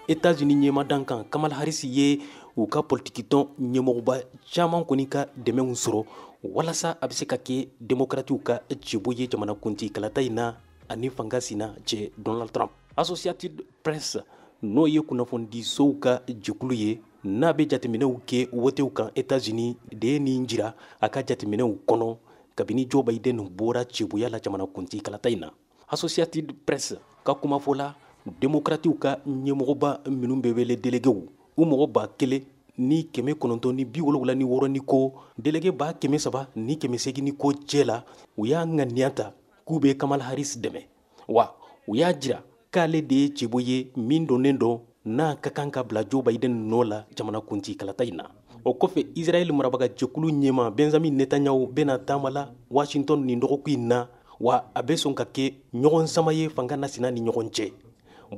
États-Unis ɲɛmadan kan, Kamala Harris ye u ka politikitɔn ɲɛmɔgɔba caman kɔni ka dɛmɛw sɔrɔ walasa a bɛ se ka kɛ demokratiw ka cɛbɔ ye jamanakuntigi kalata in na ani fanga sina cɛ Donald Trump. Associated Press, n'o ye kunnafonidisow ka jɛkulu ye n'a bɛ jateminɛw kɛ wotew kan États-Unis, de ye nin jira a ka jateminɛw kɔnɔ kabini Joe Biden bɔra cɛbɔya la jamanakuntigi kalata in na. Associated Press ka kumafɔ la, demokratiw ka ɲɛmɔgɔba minnu bɛ wele déléguéw, u mɔgɔ 1976 ni ko, délégué 3800 ni ko cɛ la, u y'a ŋaniya ta k'u bɛ Kamala Harris dɛmɛ, wa u y'a jira k'ale de ye cɛbɔ ye min donnen don n'a ka kan ka bila Joe Biden nɔ la jamanakuntigi kalata in na. O kɔfɛ, Israɛl marabagajɛkulu ɲɛma Benjamin Netanyahu bɛna taama la Washington nin dɔgɔkun in na, wa a bɛ sɔn ka kɛ ɲɔgɔn sama ye fanga nasina ni ɲɔgɔn cɛ,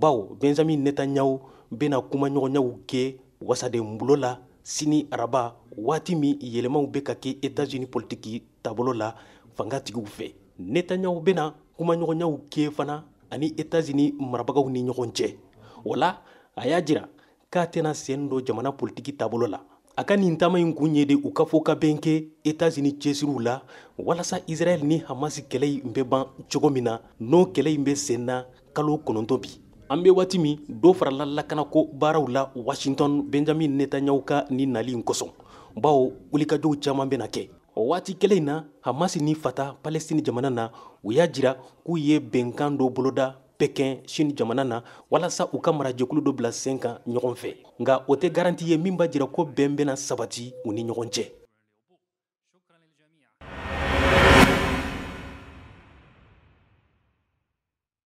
bawo Benjamin Netanyahu bɛna kumaɲɔgɔnyaw kɛ wasaden bulon la sini araba, waati min yɛlɛmaw bɛ ka kɛ États-Unis politiki taabolo la fangatigiw fɛ. Netanyahu bɛna kumaɲɔgɔnyaw kɛ fana ani États-Unis marabagaw ni ɲɔgɔn cɛ. O la, a y'a jira k'a tɛna sen don jamana politiki taabolo la. A ka nin taama in kun ye de u ka fɔ ka bɛn kɛ États-Unis cɛsiriw la walasa Israël ni Hamas kɛlɛ in bɛ ban cogo min na, n'o kɛlɛ in bɛ sen na kalo 9 bi. An bɛ waati min, dɔ farala lakanako baaraw la Washington Benjamin Netanyahu ka nin nali in kosɔn, bawo wulikajɔw caman bɛna kɛ. O waati kelen in na, Hamas ni Fatah Palestine jamana na, u y'a jira k'u ye bɛnkan dɔ boloda Pekin, Chine jamana na, walasa u ka marajɛkulu dɔ bila sen kan ɲɔgɔn fɛ, nka o tɛ garantie ye min b'a jira ko bɛn bɛna sabati u ni ɲɔgɔn cɛ.